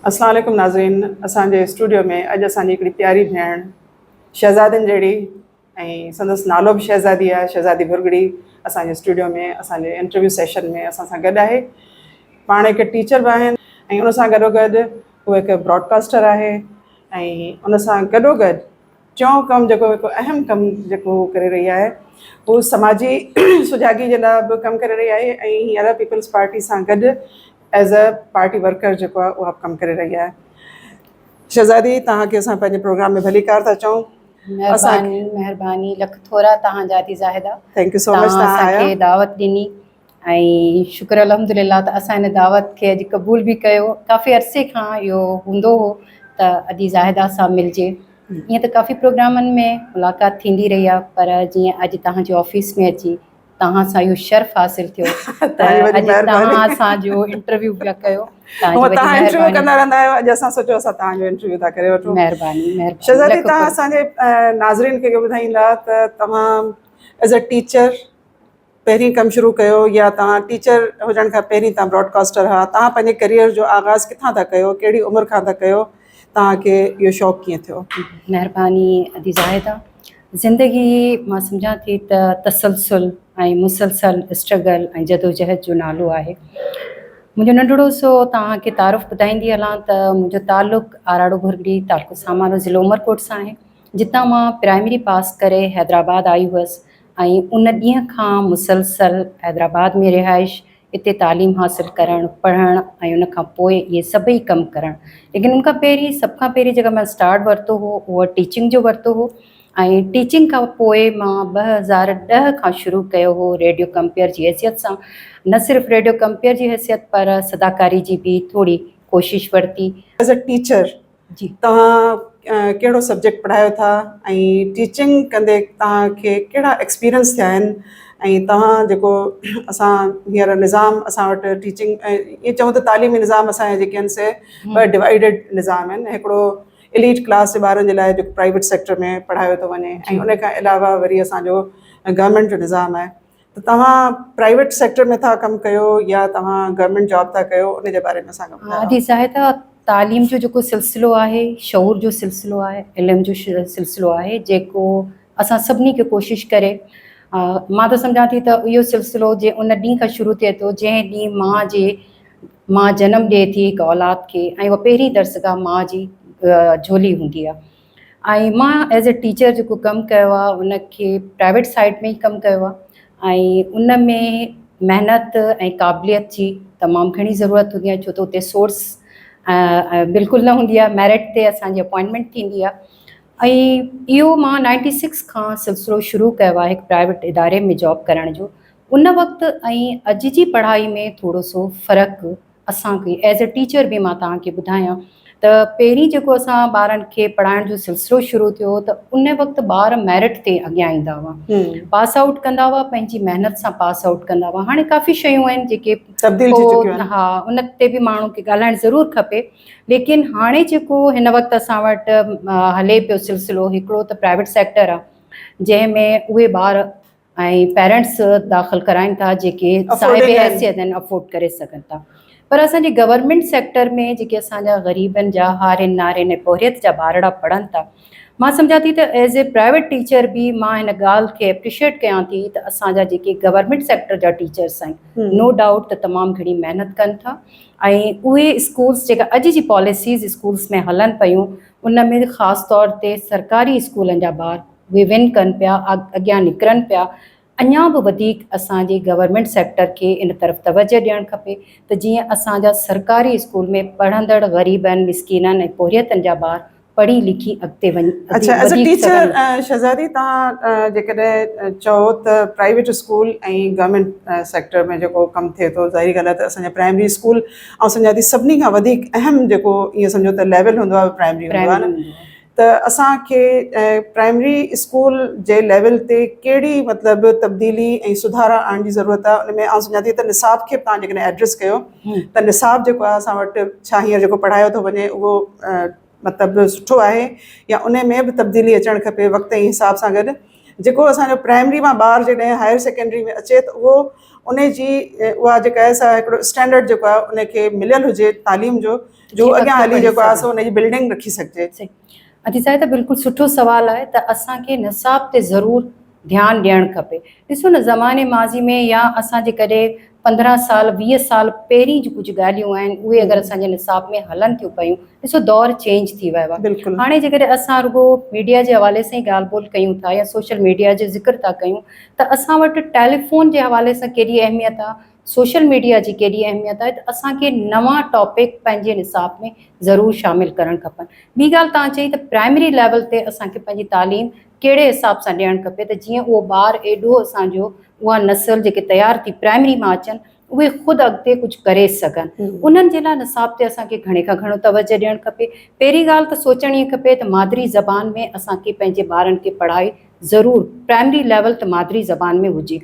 اسلام عليڪم ناظرين اسان جي اسٽوڊيو ۾ اڄ اسان جي هڪڙي پياري ڀيڻ شهزادين جهڙي ۽ سندس نالو به شهزادي آهي شهزادي ڀرڳڙي اسان جي اسٽوڊيو ۾ اسان جي انٽرويو سيشن ۾ اسان سان گڏ آهي پاڻ هڪ ٽيچر به آهن ۽ ان سان گڏو گڏ هو هڪ براڊڪاسٽر آهي ۽ ان سان گڏو گڏ ٽيون ڪم جيڪو هڪ اهم ڪم جيڪو هو ڪري رهي آهي هو سماجي سجاڳي جي لاء به ڪم ڪري رهي آهي ۽ هينئر پيپلز پارٽي سان گڏ ايز اي پارٽي ورڪر جيڪو آهي اها به ڪم ڪري رهي آهي شهزادي توهان کي اسان پنهنجي پروگرام ۾ ڀليڪار ٿا چئون. مهرباني مهرباني لک ٿورا توهان جا ادي زاهده thank you سو مچ توهان اسان کي دعوت ڏني ۽ شڪر الحمدلله ته اسان هن دعوت کي اڄ قبول به ڪيو ڪافي عرصي کان اهو هوندو هو ته ادي زاهده سان ملجي ائين ته ڪافي پروگرامن ۾ ملاقات ٿيندي رهي آهي پر جيئن اڄ توهان جي آفيس ۾ اچي توهان سان اهو شرف حاصل ٿيو ته اڄ توهان اسان جو انٽرويو پيا ڪيو توهان انٽرويو ڪندا رهندا آهيو اڄ اسان سوچيو اسان توهان جو انٽرويو ٿا ڪري وٺون مهرباني مهرباني شهزادي توهان اسان جي ناظرين کي اهو ٻڌائيندا ته توهان ايز اي ٽيچر پهرين ڪم شروع ڪيو يا توهان ٽيچر هجڻ کان پهرين توهان براڊ ڪاسٽر ها توهان پنهنجي ڪريئر جو آغاز ڪٿان ٿا ڪيو ڪهڙي عمر کان ٿا ڪيو توهان کي اهو شوق ڪيئن ٿيو؟ مهرباني ادي زاهده زندگي مان سمجهان ٿي ته تسلسل ۽ مسلسل اسٽرگل ۽ جدوجهد جو نالو آهي منهنجو ننڍڙو سو توهان کي تعارف ٻڌائيندي هلان ته منهنجو تعلق آراڙو ڀرڳڙي تعلقو سامارو ضلعو عمرڪوٽ سان آهي جتان مان پرائمري پاس ڪري حيدرآباد آئي هئس ۽ ان ڏينهن کان مسلسل حيدرآباد ۾ رهائش، اتي تعليم حاصل ڪرڻ، پڙهڻ ۽ ان کان پوء اهي سڀئي ڪم ڪرڻ. ليڪن ان کان پهرين سڀ کان پهرين جيڪا مان اسٽارٽ ورتو هو اهو ٽيچنگ جو ورتو هو ۽ ٽيچنگ کان پوء مان 2010 کان شروع ڪيو هو ريڊيو ڪمپيئر جي حيثيت سان نه صرف ريڊيو ڪمپيئر جي حيثيت پر صداڪاري جي به ٿوري ڪوشش ورتي. ايز اي ٽيچر جي. توهان ڪهڙو سبجيڪٽ پڙهايو ٿا ۽ ٽيچنگ ڪندي توهان کي ڪهڙا ايڪسپيرينس ٿيا آهن ۽ توهان جيڪو اسان هينئر نظام اسان وٽ ٽيچنگ ائين چئون ته تعليمي نظام اسان جا جيڪي آهن سي ٻه ڊوائيڊڊ نظام آهن هڪڙو اليٽ ڪلاس جي ٻارن جي لاء جيڪو پرائيويٽ سيڪٽر ۾ پڙهايو ٿو وڃي ۽ ان کان علاوه وري اسان جو گورنمينٽ جو نظام آهي ته توهان پرائيويٽ سيڪٽر ۾ ٿا ڪم ڪيو يا توهان گورنمينٽ جاب ٿا ڪيو ان جي باري ۾ اسان کي ٻڌايو. ادي زاهده تعليم جو جيڪو سلسلو آهي شعور جو سلسلو آهي علم جو سلسلو آهي جيڪو اسان سڀني کي ڪوشش ڪري مان ته سمجهان ٿي ته اهو سلسلو جي ان ڏينهن کان شروع ٿئي ٿو جنهن ڏينهن ماء جي ماء جنم ڏئي ٿي هڪ اولاد کي ۽ اها پهرين درسگاهه ماء جي جهولي هوندي آهي ۽ مان ايز اي ٽيچر جيڪو ڪم ڪيو آهي ان کي پرائيويٽ سائيڊ ۾ ئي ڪم ڪيو آهي ۽ ان ۾ محنت ۽ قابليت جي تمام گهڻي ضرورت هوندي آهي ڇو ته اتي سورس بلڪل نه هوندي آهي ميرٽ تي اسانجي اپوائنٽمينٽ ٿيندي آهي ۽ اهو مان نائنٽي سڪس کان سلسلو شروع ڪيو آهي هڪ پرائيويٽ اداري ۾ جاب ڪرڻ جو ان وقت ۽ اڄ جي پڙهائي ۾ ٿورو سو فرق اسان کي ايز اي ٽيچر به مان توهان کي ٻڌايان ته پهرين جيڪو اسان ٻارن کي پڙهائڻ جو سلسلو شروع ٿيو ته ان وقت ٻار ميرٽ تي اڳيان ايندا هئا پاس آئوٽ ڪندا هئا پنهنجي محنت سان پاس آئوٽ ڪندا هئا هاڻي ڪافي شيون آهن جيڪي تبديل ٿي چڪيون آهن ها ان تي به ماڻهو کي ڳالهائڻ ضرور کپي ليڪن هاڻي جيڪو هن وقت اسان وٽ هلي پيو سلسلو هڪڙو ته پرائيويٽ سيڪٽر آهي جنهن ۾ اهي ٻار ۽ پيرنٽس داخل ڪرائين ٿا جيڪي صاحب حيثيت آهن افورڊ ڪري سگهن ٿا پر اسان جي گورنمينٽ سيڪٽر ۾ جيڪي اسان جا غريبن جا هارين نارين ۽ پورهيت جا ٻارڙا پڙهن ٿا مان سمجهان ٿي ته ايز اي پرائيويٽ ٽيچر به مان هن ڳالهه کي اپريشيئيٽ ڪيان ٿي ته اسان جا جيڪي گورنمينٽ سيڪٽر جا ٽيچرس آهن نو ڊائوٽ ته تمام گهڻي محنت ڪن ٿا ۽ اهي اسڪولس جيڪا اڄ جي پاليسيز اسڪولس ۾ هلن پيون ان ۾ خاص طور تي سرڪاري اسڪولن جا ٻار اهي ون ڪن پيا اڳيان نڪرن پيا اڃا به وڌيڪ اسان جي گورنمينٽ سيڪٽر کي ان طرف توجه ڏيڻ کپي ته جيئن اسان جا سرڪاري اسڪول ۾ پڙهندڙ غريبن مسڪينن ۽ پورهيتن جا ٻار پڙهي لکي اڳتي وڃي اڇا ايز ا ٽيچر شهزادي توهان جيڪڏهن چئو ته پرائيويٽ اسڪول ۽ گورنمينٽ سيڪٽر ۾ جيڪو ڪم ٿئي ٿو ظاهري ڳالهه آهي ته اسان جا پرائمري اسڪول آئون سمجهان ٿي سڀني کان وڌيڪ اهم جيڪو ائين سمجهو ته ليول هوندو آهي پرائمري هوندو آهي نه ته اسان کي پرائمري اسڪول جي ليول تي ڪهڙي مطلب تبديلي ۽ سڌارا آڻڻ جي ضرورت آهي ان ۾ آئون سمجهان ٿي ته نصاب کي به توهان جيڪڏهن ايڊريس ڪيو ته نصاب جيڪو آهي اسان وٽ ڇا هينئر جيڪو پڙهايو ٿو وڃي اهو مطلب سٺو آهي يا ان ۾ به تبديلي اچڻ کپي وقت ۽ حساب سان گڏ جيڪو اسان جو پرائمري مان ٻار جڏهن هائر سيڪنڊري ۾ اچي ته اهو ان جي اها جيڪا آهي سا هڪڙو اسٽينڊرڊ جيڪو آهي ان کي مليل هجي تعليم جو جو اڳيان هلي جيڪو آهي سو ان جي بلڊنگ رکي سگهجي. ادي زاهده بلڪل سٺو سوال آهي ته اسان کي نصاب تي ضرور ڌيان ڏيڻ کپي. ڏسو نه زماني ماضي ۾ يا اسان جيڪڏهن 15 سال 20 سال پهرين جون ڪجهه ڳالهيون آهن اهي اگر اسان جي نصاب ۾ هلن ٿيون پيون ڏسو دور چينج ٿي ويو آهي. هاڻي جيڪڏهن اسان رڳو ميڊيا جي حوالي سان ئي ڳالهه ٻولهه ڪيون ٿا يا سوشل ميڊيا جو ذڪر ٿا ڪيون ته اسان وٽ ٽيليفون جي حوالي سان ڪيڏي اهميت آهي سوشل ميڊيا جي ڪيڏي اهميت آهي ته اسان کي نوان ٽاپڪ پنهنجي نصاب ۾ ضرور شامل ڪرڻ کپن. ٻي ڳالهه توهان چئي ته پرائمري ليول تي اسان کي پنهنجي تعليم ڪهڙي حساب سان ڏيڻ کپي ته جيئن اهو ٻار ايڏو اسان جو اها نسل جيڪي تيار ٿي پرائمري مان اچن اهي خود اڳتي ڪجهه ڪري سگهن انهن جي لاء نصاب تي اسان کي گهڻي کان گهڻو توجه ڏيڻ کپي. پهرين ڳالهه ته سوچڻ ائين کپي ته مادري زبان ۾ اسان کي پنهنجي ٻارن کي پڙهائي ضرور پرائمري ليول ته مادري زبان ۾ هجي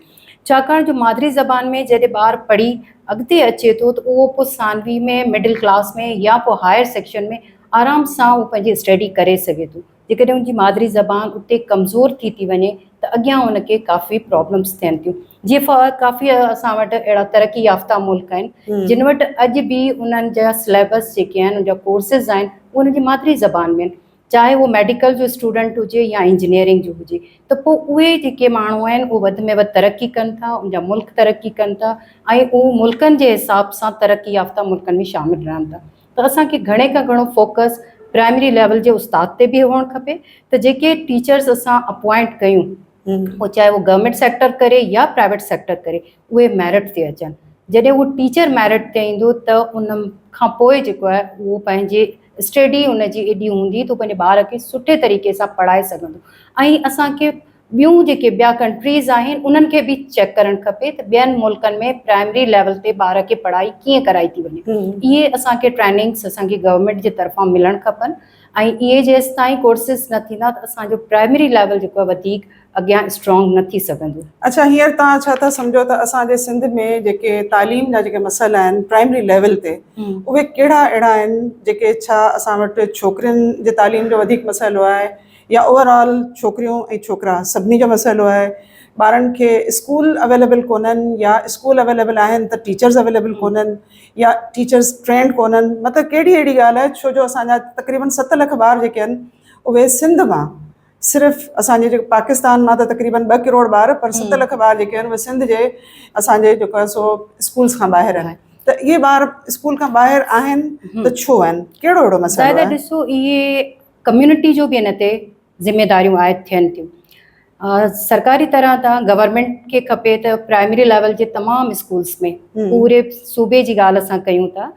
ڇاڪاڻ جو مادري زبان ۾ جڏهن ٻار پڙهي اڳتي اچي ٿو ته اهو پوء ثانوي ۾ مڊل ڪلاس ۾ يا پوء هائر سيڪشن ۾ آرام سان اهو پنهنجي اسٽڊي ڪري سگهي ٿو جيڪڏهن ان جي مادري زبان اتي ڪمزور ٿي ٿي وڃي ته اڳيان ان کي ڪافي پرابلمس ٿين ٿيون جيئن ڪافي اسان وٽ اهڙا ترقي يافته ملڪ آهن جن وٽ اڄ به انهن جا سليبس جيڪي آهن ان جا ڪورسز آهن اهي انهن جي مادري زبان ۾ آهن چاهي اهو ميڊيڪل جو اسٽوڊنٽ هجي يا انجنيئرنگ جو هجي ته پوء اهي جيڪي ماڻهو آهن اهي وڌ ۾ وڌ ترقي ڪن ٿا ان جا ملڪ ترقي ڪن ٿا ۽ اهو ملڪن جي حساب سان ترقي يافته ملڪن ۾ شامل رهن ٿا ته اسان کي گهڻي کان گهڻو فوڪس پرائمري ليول جي استاد تي به هئڻ کپي ته جيڪي ٽيچرس اسان اپوائنٽ ڪيون پوء چاهي اهو گورنمينٽ سيڪٽر ڪري يا پرائيويٽ سيڪٽر ڪري اهي ميرٽ تي اچن جڏهن اهو ٽيچر ميرٽ تي ايندو ته ان کان پوء جيڪو آهي اهو پنهنجي اسٽڊي ان جي ايڏي هوندي ته پنهنجي ٻار کي سٺي طريقي سان پڙهائي سگهندو ۽ اسان کي ٻيون جيڪي ٻيا ڪنٽريز آهن انهن کي به چيڪ ڪرڻ کپي ته ٻين ملڪن ۾ پرائمري ليول تي ٻار کي پڙهائي ڪيئن ڪرائي ٿي وڃي اهي اسان کي ٽريننگس اسان کي گورنمينٽ جي طرفان ملڻ کپن ۽ اهي جيستائين ڪورسز نه ٿيندا ته اسان جو پرائمري ليول جيڪو آهي وڌيڪ اڳيان اسٽرانگ نه ٿي سگهندو. اڇا هينئر توهان ڇا ٿا سمجهو ته اسان جي سنڌ ۾ جيڪي تعليم جا جيڪي مسئلا آهن پرائمري ليول تي اهي ڪهڙا اهڙا آهن جيڪي ڇا اسان وٽ ڇوڪرين جي تعليم جو وڌيڪ مسئلو آهي يا اوور آل ڇوڪريون ۽ ڇوڪرا سڀني جو مسئلو آهي ٻارن کي اسڪول اويليبل ڪونهن يا اسڪول اويليبل آهن ته ٽيچرز اويليبل ڪونهن يا ٽيچرز ٽرينڊ ڪونهن مطلب ڪهڙي اهڙي ڳالهه آهي ڇو جو اسان جا تقريبن 7 لک ٻار جيڪي آهن اهي سنڌ مان صرف اسان جي جيڪو پاڪستان مان ته تقريبن 2 ڪروڙ ٻار پر 7 لک ٻار جيڪي آهن اهي سنڌ جي اسان جي جيڪو آهي سو اسڪولز کان ٻاهر آهن ته اهي ٻار اسڪول کان ٻاهر آهن ته ڇو آهن ڪهڙو اهڙو مسئلو آهي؟ ڏسو اهي ڪميونٽي جو به ان تي ذميداريون عائد ٿين ٿيون. سرڪاري طرح تان گورنمينٽ کي کپي ته پرائمري ليول جي تمام اسڪولس ۾ پوري صوبي جي ڳالهه اسان ڪيون ٿا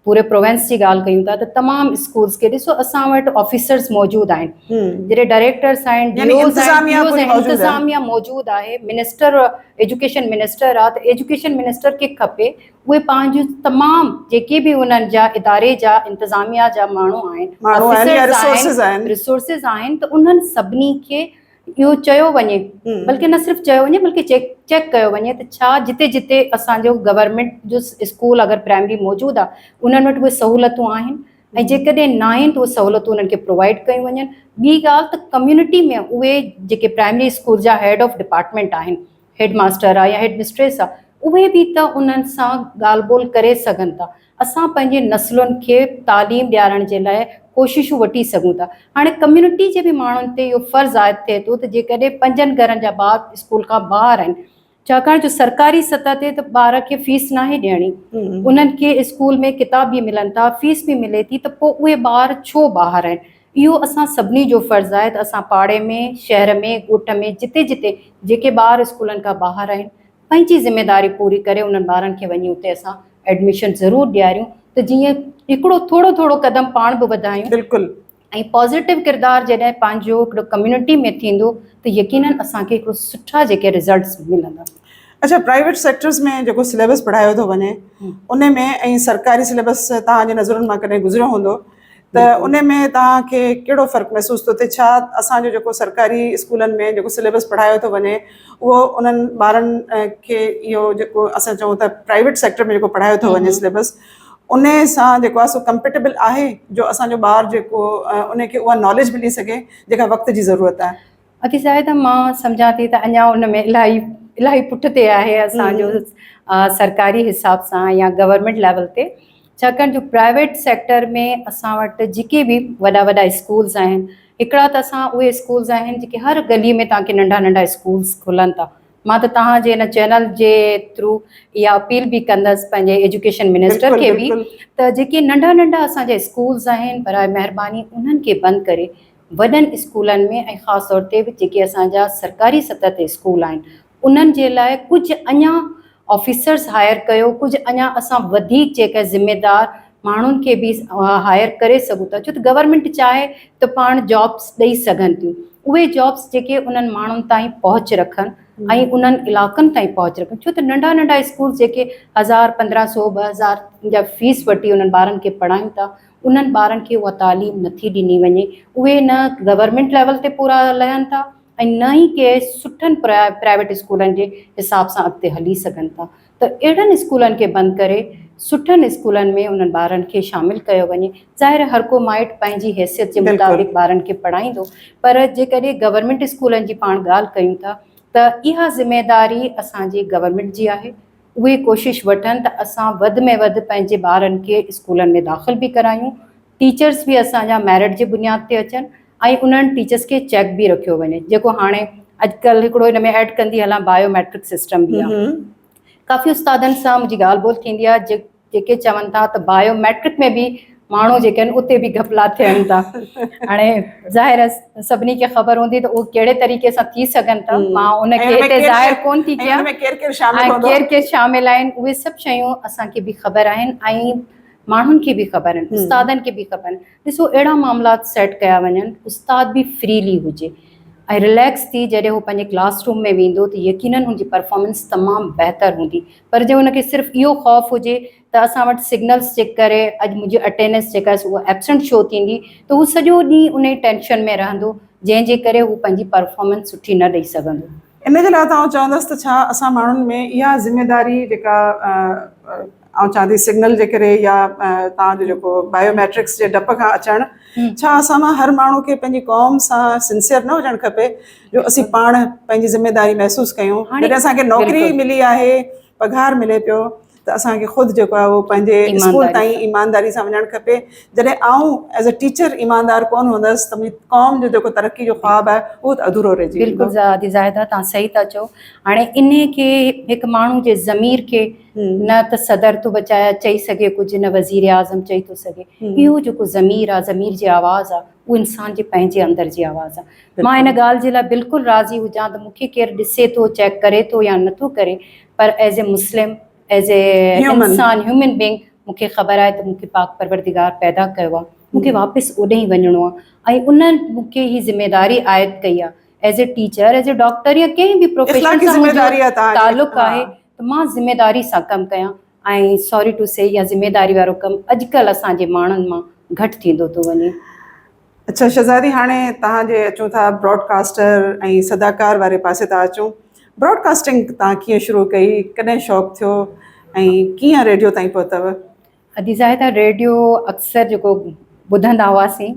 پوري پروونس جي ڳالهه ڪيون ٿا ته تمام اسڪولس کي ڏسو اسان وٽ آفيسرس موجود آهن جڏهن ڊائريڪٽرس آهن ڊي اوز آهن انتظاميا موجود آهي منسٽر ايجوڪيشن منسٽر آهي ته ايجوڪيشن منسٽر کي کپي اهي پنهنجون تمام جيڪي به انهن جا اداري جا انتظاميا جا ماڻهو آهن آفيسرز آهن ريسورسز آهن ته انهن سڀني کي اهو چيو وڃي بلڪه نه صرف چيو وڃي بلڪه چيڪ چيڪ ڪيو وڃي ته ڇا جتي جتي اسان جو گورنمينٽ جو اسڪول اگر پرائمري موجود آهي انهن وٽ اهي سهولتون آهن ۽ جيڪڏهن ناهن ته اهي سهولتون انهن کي پرووائيڊ ڪيون وڃن ٻي ڳالهه ته ڪميونٽي ۾ اهي جيڪي پرائمري اسڪول جا هيڊ آف ڊپارٽمينٽ آهن هيڊ ماستر آ يا هيڊ مسٽريس آ اهي به ته انهن سان ڳالهه ٻولهه ڪري سگهن ٿا. اسان پنهنجي نسلن کي تعليم ڏيارڻ جي لاء ڪوششون وٺي سگهون ٿا. هاڻي ڪميونٽي جي به ماڻهن تي اهو فرض عائد ٿئي ٿو ته جيڪڏهن پنجن گهرن جا ٻار اسڪول کان ٻاهر آهن ڇاڪاڻ جو سرڪاري سطح تي ته ٻار کي فيس ناهي ڏيڻي انهن کي اسڪول ۾ ڪتاب به ملن ٿا فيس به ملي ٿي ته پوء اهي ٻار ڇو ٻاهر آهن اهو اسان سڀني جو فرض آهي ته اسان پاڙي ۾، شهر ۾، ڳوٺ ۾ جتي جتي جيڪي ٻار اسڪولن کان ٻاهر آهن پنهنجي ذميداري پوري ڪري انهن ٻارن کي وڃي اتي اسان ايڊميشن ضرور ڏياريون ته جيئن هڪڙو ٿورو ٿورو قدم پاڻ به وڌايون بلڪل. ۽ پازيٽو ڪردار جڏهن پنهنجو هڪڙو ڪميونٽي ۾ ٿيندو ته يقينن اسان کي هڪڙو سٺا جيڪي رزلٽس ملندا. اڇا پرائيويٽ سيڪٽرز ۾ جيڪو سليبس پڙهايو ٿو وڃي ان ۾ ۽ سرڪاري سليبس توهان جي نظرن مان ڪڏهن گذريو هوندو ته ان ۾ توهان کي ڪهڙو فرق محسوس ٿو ٿئي؟ ڇا اسان جو جيڪو سرڪاري اسڪولن ۾ جيڪو سليبس پڙهايو ٿو وڃي اهو انهن ٻارن کي اهو جيڪو اسان چئون ٿا پرائيويٽ سيڪٽر ۾ جيڪو پڙهايو ٿو وڃي سليبس ان سان جيڪو آهي سو ڪمپيٽيبل آهي جو اسان جو ٻار جيڪو ان کي اها ناليج ملي سگهي جيڪا وقت جي ضرورت آهي. ادي زاهده مان سمجهان ٿي ته اڃا ان ۾ الاهي الاهي پٺ تي آهي اسان جو سرڪاري حساب سان يا گورنمينٽ ليول تي ڇاڪاڻ جو پرائيويٽ سيڪٽر ۾ اسان وٽ جيڪي به وڏا وڏا اسڪولز آهن هڪڙا ته اسان اهي اسڪولز آهن جيڪي هر گلي ۾ توهان کي ننڍا ننڍا اسڪولز کلن ٿا مان ته توهان جي هن چينل جي ٿرو اها اپيل به ڪندس پنهنجي ايجوڪيشن منسٽر کي به ته جيڪي ننڍا ننڍا اسان جا اسڪولز آهن برائي مهرباني انهن کي بند ڪري وڏن اسڪولن ۾ ۽ خاص طور تي جيڪي اسان جا سرڪاري سطح تي اسڪول آهن انهن جي لاء ڪجهه اڃا آفيسرز هائر ڪيو ڪجهه اڃا اسان وڌيڪ جيڪا ذميدار ماڻهن کي به هائر ڪري سگهون ٿا ڇو ته گورنمينٽ چاهي ته پاڻ جابس ڏئي سگهن ٿيون اهي جابس جيڪي انهن ماڻهن تائين پهچ رکن ۽ انهن علائقن تائين پهچ رکن ڇو ته ننڍا ننڍا اسڪول جيڪي هزار پندرهن سو 2000 جا فيس وٺي انهن ٻارن کي پڙهائين ٿا انهن ٻارن کي اها تعليم نٿي ڏني وڃي اهي نه گورنمينٽ ليول تي پورا لهن ٿا ۽ نه ئي ڪي سٺن پرائيويٽ اسڪولن جي حساب سان اڳتي هلي سگهن ٿا ته اهڙن اسڪولن کي بند ڪري سٺن اسڪولن ۾ انهن ٻارن کي شامل ڪيو وڃي ظاهر هر ڪو مائٽ پنهنجي حيثيت جي مطابق ٻارن کي پڙهائيندو پر جيڪڏهن گورنمينٽ اسڪولن جي پاڻ ڳالهه ڪيون ٿا ته اها ذميداري اسان جي گورنمينٽ جي آهي اهي ڪوشش وٺن ته اسان وڌ ۾ وڌ پنهنجي ٻارن کي اسڪولن ۾ داخل به ڪرايون ٽيچرس به اسان جا ميرٽ جي بنياد تي اچن ۽ انهن ٽيچرس کي چيڪ به رکيو وڃي جيڪو هاڻي اڄڪلهه هڪڙو هن ۾ ايڊ ڪندي هلان بايو ميٽرڪ سسٽم به آهي ڪافي استادن سان منهنجي ڳالهه ٻولهه ٿيندي آهي جيڪي چون ٿا ته بايو ميٽرڪ ۾ به ماڻهو جيڪي آهن اتي به گهپلا ٿين ٿا هاڻي ظاهر آهي سڀني کي خبر هوندي ته اهو ڪهڙي طريقي سان ٿي سگهن ٿا مان ان کي هتي ظاهر ڪون ٿي ڪيان ڪير ڪير شامل آهن اهي سڀ شيون اسان کي به خبر آهن ۽ ماڻهن کي به خبر آهن استادن کي به خبر آهن ڏسو اهڙا معاملات سيٽ ڪيا وڃن استاد به فريلي هجي ۽ رليڪس ٿي جڏهن هو پنهنجي ڪلاس روم ۾ ويندو ته يقينن هن جي پرفارمنس تمام بهتر هوندي پر جي هن کي صرف اهو خوف هجي ته اسان وٽ سگنلس جي ڪري اڄ منهنجي اٽينڊنس جيڪا آهي اها ايبسنٽ شو ٿيندي ته هو سڄو ڏينهن انهي ٽينشن ۾ رهندو جنهن جي ڪري هو پنهنجي پرفارمنس سٺي نه ڏئي سگهندو. ان جي لاء ته آئون چوندس ته ڇا اسان ماڻهن ۾ اها ذميداري جيڪا آئون چوان ٿي سگنل جي ڪري يا توهان جو جيڪو بايو ميٽرڪس جي ڊپ کان اچڻ ڇا اسان مان هر ماڻهو کي پنهنجي قوم سان سنسيئر نه هجڻ کپي جو اسين پاڻ پنهنجي ذميداري محسوس ڪيون جڏهن اسان کي نوڪري ملي آهي پگهار ملي پيو ته اسان کي خود جيڪو آهي اهو پنهنجي اسڪول تائين ايمانداري سان وڃڻ کپي جڏهن آئون ايز اي ٽيچر ايماندار ڪونه هوندس ته منهنجي قوم جو جيڪو ترقي جو خواب آهي اهو ته اڌورو رهجي ويندو. بلڪل زاهده توهان صحيح ٿا چئو هاڻي انهي کي هڪ ماڻهو جي ضمير کي نه ته صدر ٿو بچايا چئي سگهي ڪجهه نه وزير اعظم چئي ٿو سگهي اهو جيڪو ضمير آ ضمير جي آواز آ اهو انسان جي پنهنجي اندر جي آواز آ مان ان ڳالهه جي لاء بلڪل راضي هجان ته مون کي ڪير ڏسي ٿو چيڪ ڪري ٿو يا نٿو ڪري پر as a Muslim as a انسان هيومن بينگ مون کي خبر آهي ته مون کي پاڪ پروردگار پيدا ڪيو آ مون کي واپس اوڏي ئي وڃڻو آ ۽ ان مون کي هي ذميداري عائد ڪئي آ as a teacher as a doctor يا ڪنهن به پروفيشن سان منهنجو تعلق آهي ته مان ذميداري سان ڪم ڪيان ۽ سوري ٽو سي اها ذميداري وارو ڪم اڄڪلهه اسان جي ماڻهن مان گهٽ ٿيندو ٿو وڃي. اڇا شهزادي هاڻي توهان جي اچون ٿا براڊ ڪاسٽر ۽ صداڪار واري پاسي ٿا اچون براڊ ڪاسٽنگ توهان ڪيئن شروع ڪئي ڪڏهن شوق ٿيو ۽ ڪيئن ريڊيو تائين پهتو؟ ادي زاهده ريڊيو اڪثر جيڪو ٻڌندا هئاسين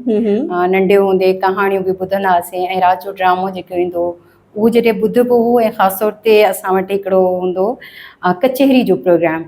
ننڍي هوندي ڪهاڻيون به ٻڌندا هئاسين ۽ رات جو ڊرامو جيڪو ايندو هو اهو جڏهن ٻڌبو هو ۽ خاص طور تي اسان وٽ هڪڙو هوندو ڪچهري جو پروگرام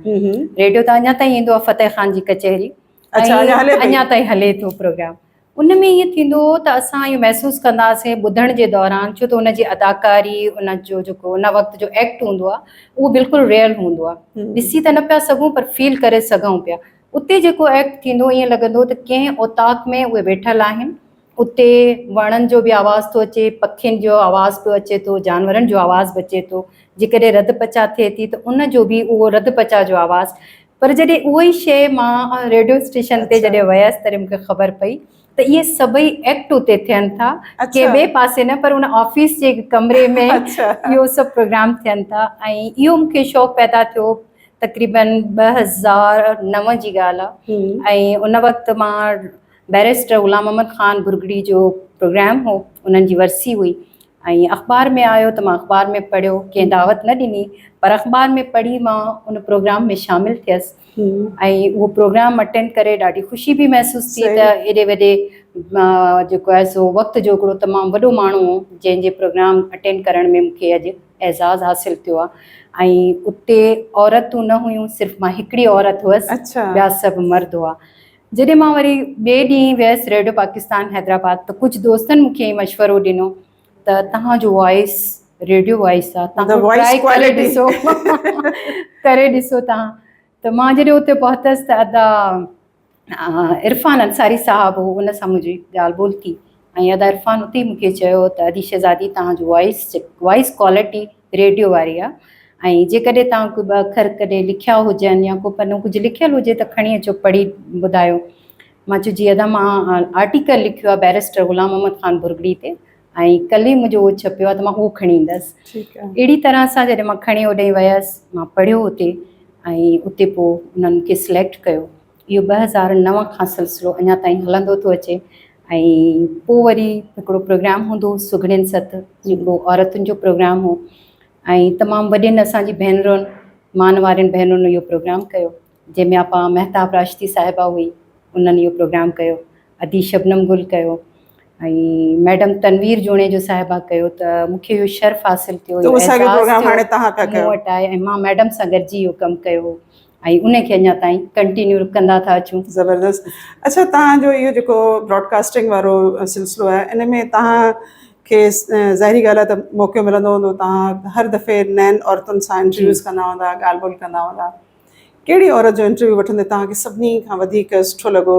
ريڊيو ته اڃا تائين ايندو آهي فتح خان جي ڪچهري اڃا تائين هلي ٿو پروگرام ان ۾ ائين ٿيندو هو ته اسان اهو محسوس ڪندا هئاسين ٻڌڻ جي دوران ڇو ته ان جي اداڪاري ان جو جيڪو ان وقت جو ايڪٽ هوندو آهي اهو بلڪل ريئل هوندو آهي ڏسي ته نه پيا سگهون پر فيل ڪري سگهون پيا اتي جيڪو ايڪٽ ٿيندو ائين لڳندو ته ڪنهن اوطاق ۾ اهي ويٺل آهن اتي وڻن جو به آواز ٿو اچي پکين جو آواز پيو اچي ٿو جانورن جو آواز به اچي ٿو جيڪڏهن رڌ پچا ٿئي ٿي ته ان جو به اهو رڌ پچا جو آواز پر جڏهن اها ئي شيء مان ريڊيو اسٽيشن تي جڏهن ويس تڏهن مون کي خبر پئي ته اهي سڀئي ايڪٽ اتي ٿين ٿا ڪنهن ٻئي پاسي نه پر ان آفيس جي ڪمري ۾ اهو سڀ پروگرام ٿين ٿا ۽ اهو مون کي شوق پيدا ٿيو تقريبن 2009 جي ڳالهه آهي ۽ ان وقت مان بئريسٽر غلام محمد خان ڀرڳڙي جو پروگرام هو انهن جي ورسي هئي ۽ اخبار ۾ آيو ته مان اخبار ۾ پڙهيو ڪنهن دعوت نه ڏني پر اخبار ۾ پڙهي مان ان پروگرام ۾ شامل ٿيس ۽ اهو پروگرام اٽينڊ ڪري ڏاڍي خوشي به محسوس ٿي ته ايڏي وڏي جيڪو آهي سو وقت جو هڪڙو تمام وڏو ماڻهو هو جنهن جي پروگرام اٽينڊ ڪرڻ ۾ مون کي اڄ اعزاز حاصل ٿيو آهي ۽ اتي عورتون نه هيون صرف مان هڪڙي عورت هئس ٻيا سڀ مرد هئا. جڏهن مان وري ٻئي ڏينهن ويس ريڊيو پاڪستان حيدرآباد ته ڪجهه دوستن مون کي ائين مشورو ڏنو ته توهان جو وائس ريڊيو وائس آهي توهان ٽرائي ڪري ڏسو ڪري ڏسو توهان ته مان جڏهن اتي پهتس ته ادا عرفان انصاري صاحب هو ان سان منهنجي ڳالهه ٻولهه ٿي ۽ ادا عرفان اتي ئي مون کي چيو ته ادي شهزادي توهان جو وائس وائس ڪوالٽي ريڊيو واري آهي ۽ جيڪڏهن توهان ڪو ٻه اکر ڪڏهن لکيا هجن يا ڪو پنو ڪجهه لکيل هجي ته کڻي اچو پڙهي ٻڌايو. مان چيو جي ادا مان آرٽيڪل لکيو آهي بئريسٽر غلام محمد خان ڀرڳڙي تي ۽ ڪلهه ئي منهنجو اهو ڇپيو آهي ته مان اهو کڻي ايندس. اهڙي طرح سان جڏهن مان کڻي اوڏانهن ويس مان پڙهيو اتي ۽ اتي پوء انهن مون کي سليڪٽ ڪيو. اهو 2009 کان سلسلو اڃا تائين هلندو ٿو اچي ۽ پوء وري هڪڙو پروگرام هوندو هو سگهڙين ست جيڪو عورتن جو پروگرام هو ۽ تمام وڏين اسان جي ڀينرن مان وارين ڀينرن اهو پروگرام ڪيو جنهن ۾ آپا مهتاب راشدي صاحبه هئي انهن اهو پروگرام ڪيو ادي شبنم گل ڪيو ۽ ميڊم تنوير جوڻيجو صاحبه ڪيو ته مون کي اهو شرف حاصل ٿيو اهو اعزاز ٿيو مون وٽ آئي ۽ مان ميڊم سان گڏجي اهو ڪم ڪيو هو ۽ ان کي اڃا تائين ڪنٽينيو ڪندا ٿا اچون. زبردست اڇا توهان جو اهو جيڪو براڊڪاسٽنگ وارو سلسلو آهي ان ۾ توهان کي ظاهري ڳالهه آهي ته موقعو ملندو هوندو توهان هر دفعي نين عورتن سان انٽرويوز ڪندا هوندا ڳالهه ٻولهه ڪندا هوندا ڪهڙي عورت جو انٽرويو وٺندي توهان کي سڀني کان وڌيڪ سٺو لڳو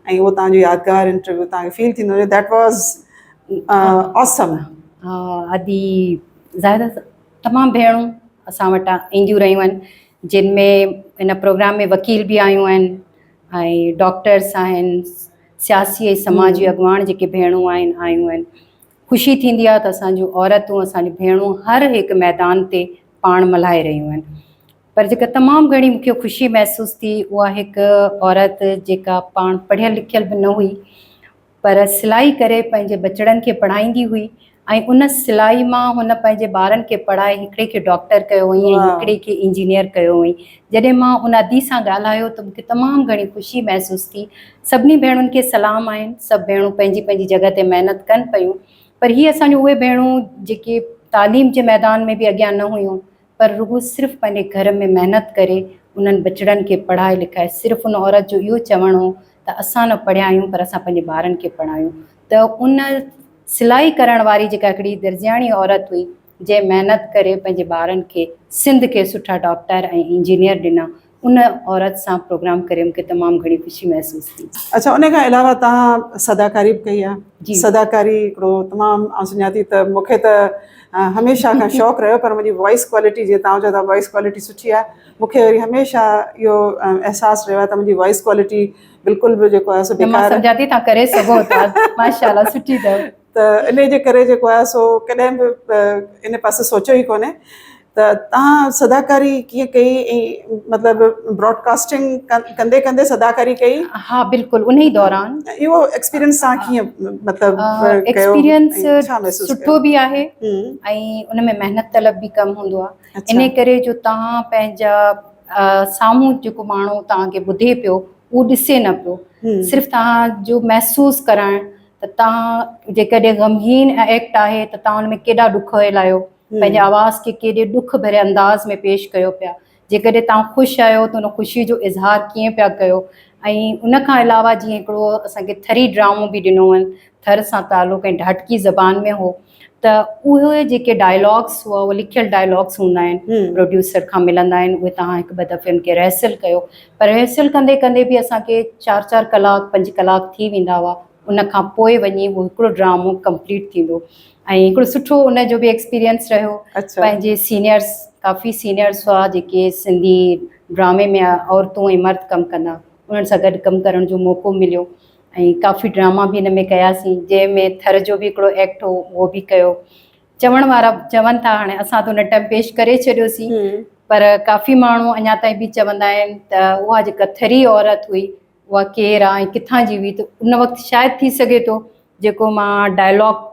۽ اهو توهان جو يادگار انٽرويو توهان کي فيل ٿيندو هجي that was آسم. ها ادي زاهده تمام ڀيڻون اسان وٽ اينديون رهيون آهن جن ۾ ان پروگرام ۾ وڪيل به آيون آهن ۽ ڊاڪٽرس آهن سياسي ۽ سماجي اڳواڻ جيڪي ڀيڻون آهن آيون آهن خوشي ٿيندي آهي ته اسان جون عورتون اسان جون ڀيڻون هر هڪ ميدان تي پاڻ ملهائي رهيون آهن پر جيڪا تمام گهڻي مونکي خوشي محسوس ٿي اها هڪ عورت جيڪا پاڻ پڙهيل لکيل به نه هئي پر سلائي ڪري پنهنجي ٻچڙن کي پڙهائيندي هئي ۽ ان سلائي مان هن پنهنجي ٻارن کي پڙهائي هڪڙي کي ڊاڪٽر ڪيو هئائين ۽ هڪڙي کي انجنيئر ڪيو هئائين. جڏهن مان ان ادي سان ڳالهايو ته مون کي تمام گهڻي خوشي محسوس ٿي. سڀني ڀيڻن کي سلام آهن. سڀ ڀيڻون پنهنجي پنهنجي جڳهه تي محنت ڪن پيون پر هي اسان جون اهي ڀيڻون جيڪي تعليم جي ميدان ۾ به اڳيان نه هيون پر رڳو صرف پنهنجي گهر ۾ محنت ڪري انهن ٻچڙن کي پڙهائي لکائي صرف ان عورت جو اهو چوڻ هو ته اسان نه پڙهيا آهيون پر اسان پنهنجي ٻارن کي پڙهايون ته ان سلائي ڪرڻ واري جيڪا هڪڙي درزياڻي عورت هئي جنهن محنت ڪري پنهنجي ٻارن کي سنڌ کي سٺا ڊاڪٽر ۽ انجنيئر ڏنا ان عورت سان پروگرام ڪري مونکي تمام گهڻي خوشي محسوس ٿي. اڇا ان کان علاوه توهان صداڪاري به ڪئي آهي صداڪاري هڪڙو تمام آئون سمجهان ٿي ته مونکي ته هميشه کان شوق رهيو پر منهنجي وائس ڪوالٽي جيئن توهان چئو ٿا وائس ڪوالٽي سٺي آهي مونکي وري هميشه اهو احساس رهيو آهي ته منهنجي وائس ڪوالٽي بلڪل به جيڪو آهي سو بيڪار مان سمجهان ٿي توهان ڪري سگهو ٿا ماشاء الله سٺي اٿو. ته انهي جي ڪري جيڪو آهي سو ڪڏهن به ان پاسي سوچيو ئي ڪونهي ته توهان صداڪاري ڪيئن ڪئي ۽ مطلب براڊ ڪاسٽنگ ڪندي ڪندي صداڪاري ڪئي؟ ها بلڪل انهي دوران. اهو ايڪسپيرينس توهان ڪيئن مطلب ڪيو ايڪسپيرينس سٺو به آهي ۽ ان ۾ محنت طلب به ڪم هوندو آهي انهي ڪري جو توهان پنهنجا سامهون جيڪو ماڻهو توهان کي ٻڌي پيو اهو ڏسي نه پيو صرف توهان جو محسوس ڪرائڻ ته توهان جيڪڏهن غمگين ايڪٽ آهي ته توهان ان ۾ ڪيڏا ڏکويل آهيو پنهنجي آواز کي ڪيڏي ڏک ڀري انداز ۾ پيش ڪيو پيا جيڪڏهن توهان خوش آهيو ته ان خوشي جو اظهار ڪيئن پيا ڪيو ۽ ان کان علاوه جيئن هڪڙو اسان کي ٿري ڊرامو به ڏنو هئن ٿر سان تعلق ۽ ڍاٽڪي زبان ۾ هو ته اهي جيڪي ڊائلاگس هئا اهي لکيل ڊائلاگس هوندا آهن پروڊيوسر کان ملندا آهن اهي توهان هڪ ٻه دفعي ان کي ريهرسل ڪيو پر ريهرسل ڪندي ڪندي به اسان کي چار چار ڪلاڪ پنج ڪلاڪ ٿي ويندا هئا ان کان پوء وڃي اهو هڪڙو ڊرامو ڪمپليٽ ٿيندو ۽ هڪڙو سٺو ان جو به ايڪسپيرينس رهيو پنهنجي سينيئرس ڪافي سينيئرس هئا جيڪي سنڌي ڊرامي ۾ عورتون ۽ مرد ڪم ڪندا انهن سان گڏ ڪم ڪرڻ جو موقعو مليو ۽ ڪافي ڊراما به ان ۾ ڪياسين جنهن ۾ ٿر جو به هڪڙو ايڪٽ هو اهو به ڪيو چوڻ وارا چون ٿا هاڻي اسان ته ان ٽائيم پيش ڪري ڇڏيوسين پر ڪافي ماڻهو اڃا تائين به چوندا آهن ته اها جيڪا ٿري عورت هئي اها ڪير آ ۽ ڪٿان جي هئي ته ان وقت شايد ٿي سگهي ٿو جيڪو مان ڊائلاگ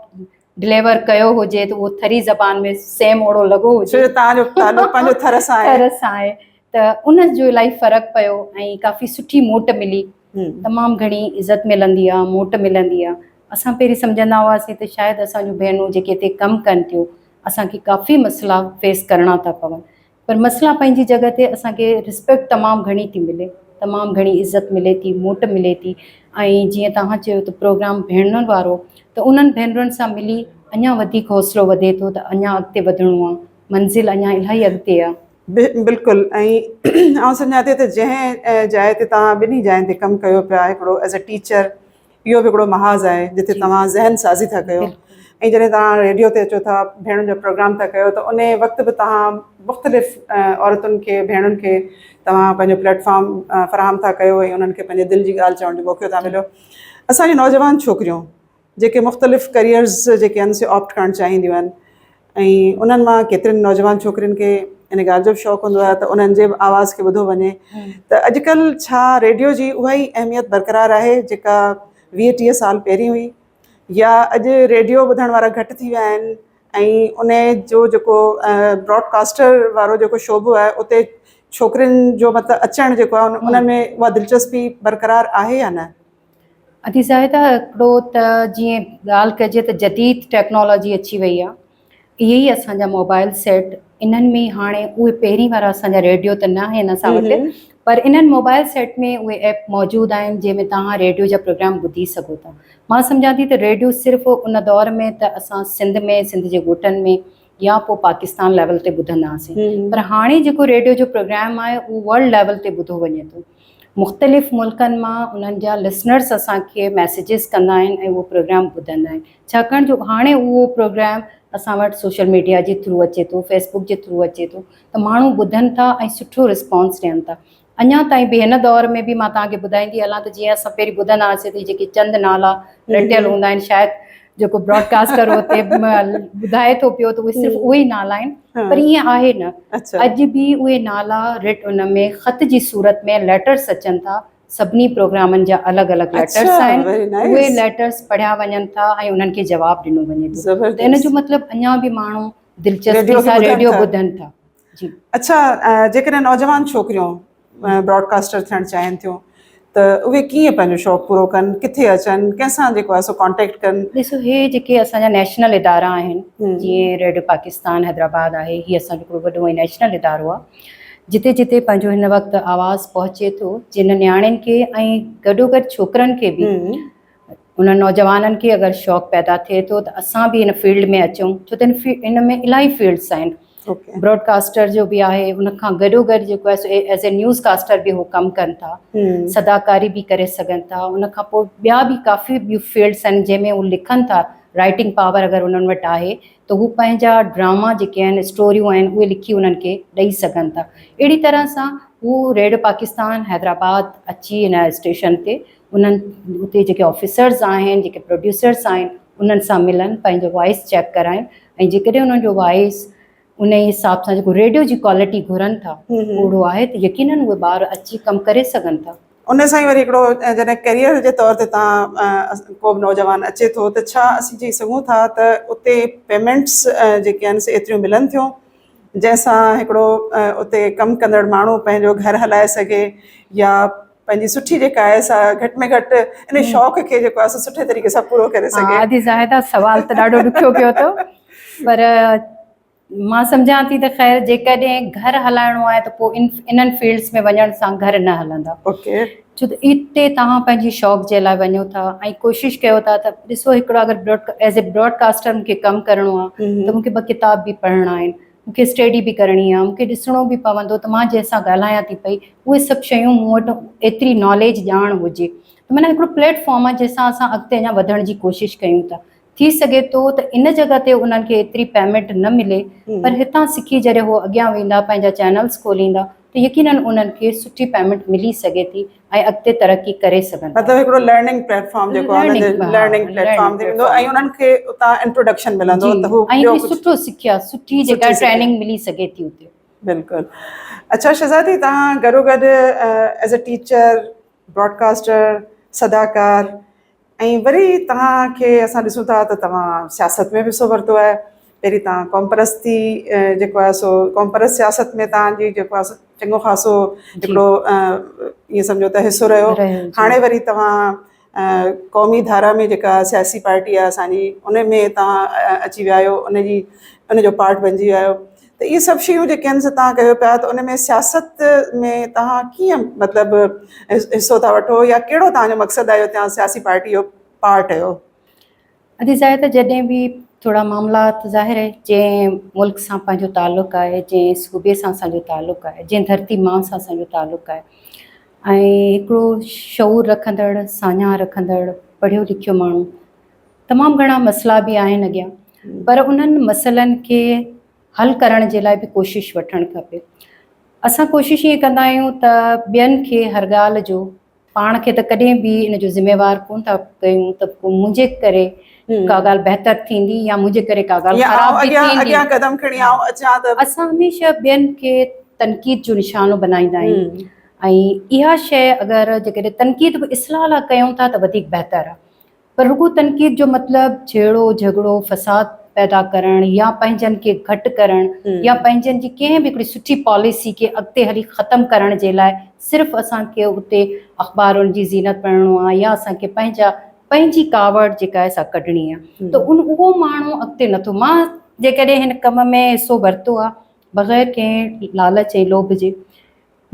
ڊليور ڪيو هجي ته اهو ٿري زبان ۾ سيم اوڙو لڳو هجي. ڇو جو توهان جو تعلق پنهنجو ٿر سان آهي. ٿر سان آهي ته ان جو الاهي فرق پيو ۽ ڪافي سٺي موٽ ملي. تمام گهڻي عزت ملندي آهي، موٽ ملندي آهي. اسان پهرين سمجهندا هئاسين ته شايد اسان جون ڀينرون جيڪي هتي ڪم ڪن ٿيون اسان کي ڪافي مسئلا فيس ڪرڻا ٿا پون پر مسئلا پنهنجي جڳهه تي اسان کي رسپيڪٽ تمام گهڻي ٿي ملي، تمام گهڻي عزت ملي ٿي، موٽ ملي ٿي ۽ جيئن توهان چيو ته پروگرام ڀينرن وارو ته انهن ڀينرن سان ملي اڃا وڌيڪ حوصلو وڌي ٿو ته اڃا اڳتي وڌڻو آ، منزل اڃا الاهي اڳتي آ. بلڪل ۽ آئون سمجهان ٿي ته جنهن جاء تي توهان ٻنهي جاين تي ڪم ڪيو پيا هڪڙو ايز اي ٽيچر اهو به هڪڙو محاذ آهي جتي توهان ذهن سازي ٿا ڪيو ۽ جڏهن توهان ريڊيو تي اچو ٿا ڀيڻن جو پروگرام ٿا ڪيو ته ان وقت به توهان مختلف عورتن کي ڀيڻن کي توهان پنهنجو پليٽ فارم فراهم ٿا ڪيو ۽ انهن کي پنهنجي دل جي ڳالهه چوڻ جو موقعو ٿا مليو. اسان جون نوجوان ڇوڪريون جيڪي مختلف ڪريئرز جيڪي آهن سي آپٽ ڪرڻ چاهينديون آهن ۽ انهن مان ڪيترين نوجوان ڇوڪرين کي ان ڳالهه جو به شوق هوندو آهي ته انهن جي به آواز کي ٻڌو وڃي ته اڄڪلهه ڇا ريڊيو جي اها ئي اهميت برقرار آهي جيڪا 20 30 سال پهرين هئي يا اڄ ريڊيو ٻڌڻ وارا گهٽ ٿي ويا آهن ۽ ان جو جيڪو براڊ ڪاسٽر وارو جيڪو شعبو آهي اتي ڇوڪرين جو مطلب اچڻ جيڪو آهي ان ۾ اها دلچسپي برقرار آهي يا نه؟ ادي زاهده هڪڙو ته جيئن ڳالهه ڪجي ته جديد ٽيڪنالاجي اچي وئي آهي اهي ئي اسان جا موبائل سيٽ انهن ۾ هاڻي اهي پهرين وارا اسان جا ريڊيو ته نه آهن اسان وٽ پر انهن موبائل سيٽ ۾ اهي ايپ موجود آهن جنهن ۾ توهان ريڊيو جا پروگرام ٻڌي سگهو ٿا. مان سمجهان ٿي ته ريڊيو صرف ان دور ۾ ته اسان سنڌ ۾ سنڌ جي ڳوٺن ۾ يا پوء پاڪستان ليول تي ٻڌندا هئاسين پر هاڻي جيڪو ريڊيو جو پروگرام آهي اهو ورلڊ ليول تي ٻڌو وڃي ٿو. مختلف ملڪن مان انهن جا لسنرس اسان کي ميسيجز ڪندا آهن ۽ اهو پروگرام ٻڌندا آهن ڇاڪاڻ جو هاڻي اهو پروگرام اسان وٽ سوشل ميڊيا جي ٿرو اچي ٿو فيس بڪ جي ٿرو اچي ٿو ته ماڻهو ٻڌن ٿا ۽ سٺو رسپانس ڏين ٿا اڃا تائين به هن دور ۾ به مان توهان کي ٻڌائيندي هلان ته جيئن اسان پهرين ٻڌندا هئاسين ته جيڪي چند نالا رٽيل هوندا آهن شايد جيڪو براڊ ڪاسٽر هتي ٻڌائي ٿو پيو ته اهي صرف اهي ئي نالا آهن پر ائين آهي نه اڄ به اهي نالا رٽ ان ۾ خط جي صورت ۾ ليٽرس اچن ٿا سڀني پروگرامن جا الڳ الڳ ليٽرس آهن اهي ليٽرس پڙهيا وڃن ٿا ۽ انهن کي جواب ڏنو وڃي ٿو ته ان جو مطلب اڃا به ماڻهو دلچسپي سان ريڊيو ٻڌن ٿا. جي اڇا جيڪڏهن نوجوان ڇوڪريون براڊ ڪاسٽر ٿيڻ چاهين ٿيون ته اهي ڪيئن پنهنجو شوق پورو ڪن ڪٿي اچن ڪنهن سان جيڪو آهي سو ڪانٽيڪٽ ڪن؟ ڏسو هي جيڪي اسان جا نيشنل ادارا آهن جيئن ريڊيو پاڪستان حيدرآباد آهي هي اسان جو هڪڙو وڏو ۽ نيشنل ادارو آهي جتي جتي پنهنجو هن وقت آواز پهچي ٿو جن نياڻين کي ۽ گڏوگڏ ڇوڪرن کي به انهن نوجوانن کي اگر شوق پيدا ٿئي ٿو ته اسان به هن فيلڊ ۾ اچون ڇو ته هن ۾ الاهي فيلڊس آهن براڊ ڪاسٽر جو به آهي ان کان گڏو گڏ جيڪو آهي سو ايز اي نيوز ڪاسٽر به هو ڪم ڪن ٿا صداڪاري به ڪري سگهن ٿا ان کان پوء ٻيا به ڪافي ٻيون فيلڊس آهن جنهن ۾ هو لکن ٿا رائٽنگ پاور اگر انهن وٽ آهي ته هو پنهنجا ڊراما جيڪي آهن اسٽوريون آهن اهي لکي انهن کي ڏئي سگهن ٿا اهڙي طرح سان هو ريڊيو پاڪستان حيدرآباد اچي هن اسٽيشن تي انهن اتي جيڪي آفيسرز آهن جيڪي پروڊيوسرز آهن انهن سان ملن پنهنجو وائس چيڪ ڪرائين ۽ جيڪڏهن انهن جو وائس ان حساب سان جيڪو ريڊيو جي ڪوالٽي گهرن ٿا اهڙو آهي ته يقينن اهي ٻار اچي ڪم ڪري سگهن ٿا. ان سان ئي وري هڪڙو جڏهن ڪيريئر جي طور تي تان ڪو به نوجوان اچي ٿو ته ڇا اسين چئي سگهون ٿا ته اتي پيمينٽس جيڪي آهن سي ايتريون ملن ٿيون جنهن سان هڪڙو اتي ڪم ڪندڙ ماڻهو پنهنجو گهر هلائي سگهي يا پنهنجي سٺي جيڪا آهي سا گهٽ ۾ گهٽ ان شوق کي جيڪو آهي سو سٺي طريقي سان پورو ڪري سگهي. ها ادي زاهده سوال ته ڏاڍو ڏکيو ڪيو اٿو پر مان سمجهان ٿي ته خير جيڪڏهن گهر هلائڻو آهي ته پوء انهن فيلڊس ۾ وڃڻ سان گهر نه هلندا. اوڪي. ڇو ته اتي توهان پنهنجي شوق جي لاء وڃو ٿا ۽ ڪوشش ڪيو ٿا ته ڏسو هڪڙو اگر ايز اي براڊ ڪاسٽر مون کي ڪم ڪرڻو آهي ته مون کي ٻه ڪتاب به پڙهڻا آهن مون کي اسٽيڊي به ڪرڻي آهي مون کي ڏسڻو به پوندو ته مان جنهن سان ڳالهايان ٿي پئي اهي سڀ شيون مون وٽ ايتري ناليج ڄاڻ هجي ته معنيٰ هڪڙو پليٽ فارم آهي جنهن سان اسان اڳتي اڃا وڌڻ جي ڪوشش ڪيون ٿا ٿي سگهي ٿو ته ان جڳهه تي انهن کي ايتري پيمينٽ نه ملي پر هتان سکي جڏهن هو اڳيان ويندا پنهنجا چينلز کوليندا ته يقينن انهن کي سٺي پيمينٽ ملي سگهي ٿي ۽ اڳتي ترقي ڪري سگهن ٿا. مطلب هڪڙو لرننگ پليٽ فارم جيڪو آهي انهن جو لرننگ پليٽ فارم ٿي ويندو ۽ انهن کي اتان انٽروڊڪشن ملندو ته هو ٻيو ڪجهه سٺو سکيا سٺي جيڪا ٽريننگ ملي سگهي ٿي اتي. بلڪل اڇا شهزادي توهان گڏوگڏ as a teacher broad caster صداڪار ۽ وري توهان کي اسان ڏسون ٿا ته توهان سياست ۾ به حصو ورتو آهي پهرين توهان قومپرستي جيڪو آهي سو قومپرست سياست ۾ توهان جي جيڪو آهي سو چڱو خاصو هڪڙو ائين سمجهو ته حصو رهيو. هاڻي وري توهان قومي ڌارا ۾ جيڪا سياسي پارٽي آهي اسان جي ان ۾ توهان اچي ويا آهيو، ان جي ان جو پارٽ بنجي ويا آهيو، ته اهي سڀ شيون جيڪي آهن سي توهان ڪيو پيا، ته ان ۾ سياست ۾ توهان ڪيئن مطلب حصو ٿا وٺو يا ڪهڙو توهان جو مقصد آهي جو توهان سياسي پارٽي جو پارٽ آهيو؟ ادي ظاهر ته جڏهن به ٿورا معاملات ظاهر آهي جنهن ملڪ سان پنهنجو تعلق آهي، جنهن صوبي سان اسان جو تعلق آهي، جنهن ڌرتي ماء سان اسان جو تعلق آهي ۽ هڪڙو شعور رکندڙ، ساڃاهه رکندڙ، پڙهيو لکيو ماڻهو، تمام گهڻا مسئلا به آهن اڳيان، پر انهن مسئلن کي حل ڪرڻ جي لاء به ڪوشش وٺڻ کپي. اسان ڪوشش ائين ڪندا آهيون ته ٻين کي هر ڳالهه جو، پاڻ کي ته ڪڏهن به ان جو ذميوار ڪونه ٿا ڪيون ته پوء منهنجي ڪري ڪا ڳالهه بهتر ٿيندي يا منهنجي ڪري ڪا ڳالهه خراب به ٿيندي. اڳيان قدم کڻي آئون اچان ته. اسان هميشه ٻين کي تنقيد جو نشانو بنائيندا آهيون ۽ اها شيء اگر جيڪڏهن تنقيد به اصلاح لاء ڪيون ٿا ته وڌيڪ بهتر آهي. پر رڳو تنقيد جو مطلب جهيڙو جهڳڙو، فساد پيدا ڪرڻ يا پنهنجن کي گهٽ ڪرڻ يا پنهنجن جي ڪنهن به هڪڙي سٺي پاليسي کي اڳتي هلي ختم ڪرڻ جي لاء صرف اسان کي اتي اخبارن جي زينت بڻڻو آهي يا اسان کي پنهنجا پنهنجي ڪاوڙ جيڪا آهي سا ڪڍڻي آهي ته ان اهو ماڻهو اڳتي نٿو. مان جيڪڏهن هن ڪم ۾ حصو ورتو آهي بغير ڪنهن لالچ ۽ لوڀ جي،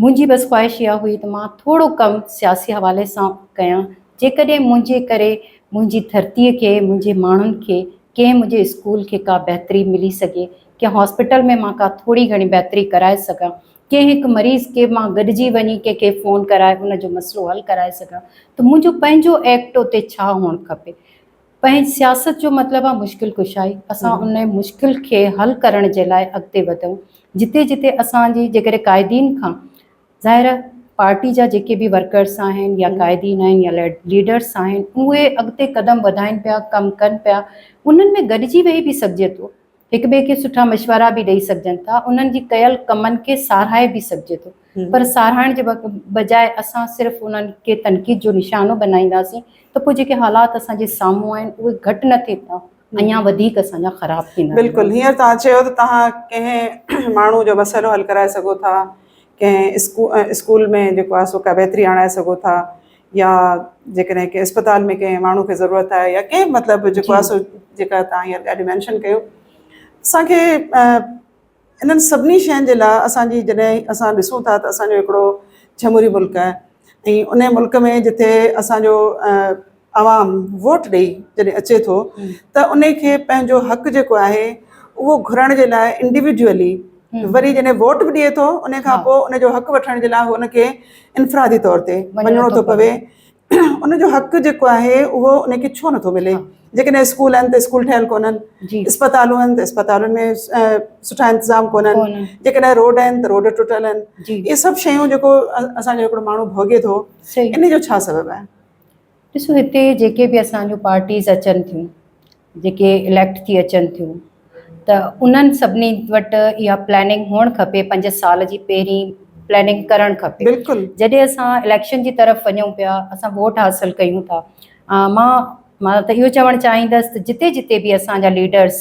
منهنجي بس خواهش اها هئي ته مان ٿورو ڪم سياسي حوالي سان ڪيان، جيڪڏهن منهنجي ڪري منهنجي ڌرتيء کي، منهنجي ماڻهن کي، ڪنهن منهنجي اسڪول کي ڪا بهتري ملي سگهي، ڪنهن هاسپيٽل ۾ مان ڪا ٿوري گهڻي بهتري ڪرائي سگهان، ڪنهن هڪ مريض کي مان گڏجي وڃي ڪنهن کي فون ڪرائي ان جو مسئلو حل ڪرائي سگهان ته منهنجو پنهنجو ايڪٽ اتي ڇا هئڻ کپي. پنهنجي سياست جو مطلب آهي مشڪل ڪشائي، اسان ان مشڪل کي حل ڪرڻ جي لاء اڳتي وڌون، جتي جتي اسان جي جيڪڏهن قائدين کان ظاهر آهي پارٽي جا جيڪي به ورڪرس آهن يا قائدين آهن يا ليڊرس آهن اهي اڳتي قدم وڌائين پيا، ڪم ڪن پيا، انهن ۾ گڏجي ويهي به سگهجي ٿو، هڪ ٻئي کي سٺا مشورا به ڏئي سگهجن ٿا، انهن جي ڪيل ڪمن کي ساراهي به سگهجي ٿو، پر ساراهڻ جي بجاء اسان صرف انهن کي تنقيد جو نشانو بنائينداسين ته پوء جيڪي حالات اسان جي سامهون آهن اهي گهٽ نه ٿيندا، اڃا وڌيڪ اسان جا خراب ٿيندا. بلڪل، هينئر توهان چيو ته توهان ڪنهن ماڻهو جو مسئلو حل ڪرائي سگهو ٿا، ڪنهن اسڪول ۾ جيڪو آهي سو ڪا بهتري آڻائي سگهو ٿا يا جيڪڏهن ڪنهن اسپتال ۾ ڪنهن ماڻهو کي ضرورت آهي يا ڪنهن مطلب جيڪو آهي سو جيڪا توهان هينئر ڳالهيون مينشن ڪيون، اسانکي انهن سڀني شين جي لاء اسانجي جڏهن اسان ڏسون ٿا ته اسانجو هڪڙو جمهوري ملڪ آهي ۽ ان ملڪ ۾ جتي اسانجو عوام ووٽ ڏئي جڏهن اچي ٿو ته ان کي پنهنجو حق جيڪو آهي اهو گهرڻ جي لاء انڊيوڊيولي وري جڏهن ووٽ به ڏئي ٿو ان کان پوء ان جو حق وٺڻ جي لاء ان کي انفرادي طور تي وڃڻو ٿو پوي، ان جو حق جيڪو آهي اهو ان کي ڇو نٿو ملي؟ جيڪڏهن اسڪول آهن ته اسڪول ٺهيل ڪونهن، اسپتالون آهن ته اسپتالن ۾ سٺا انتظام ڪونهن، جيڪڏهن روڊ آهن ته روڊ ٽٽل آهن، اهي سڀ شيون جيڪو اسان جو هڪڙو ماڻهو ڀوڳي ٿو ان جو ڇا سبب آهي؟ ڏسو هتي جيڪي به اسان جون پارٽيز اچن ٿيون، جيڪي اليڪٽ ٿي اچن ٿيون ته انهن سڀني وٽ اها پلاننگ هئڻ کپي، 5 سال جي پهرين پلاننگ ڪرڻ کپي. بلڪل. جڏهن اسان اليڪشن جي طرف وڃون پيا، اسان ووٽ حاصل ڪيون ٿا، مان مان ته اهو چوڻ چاهيندس ته جتي جتي به اسان جا ليڊرس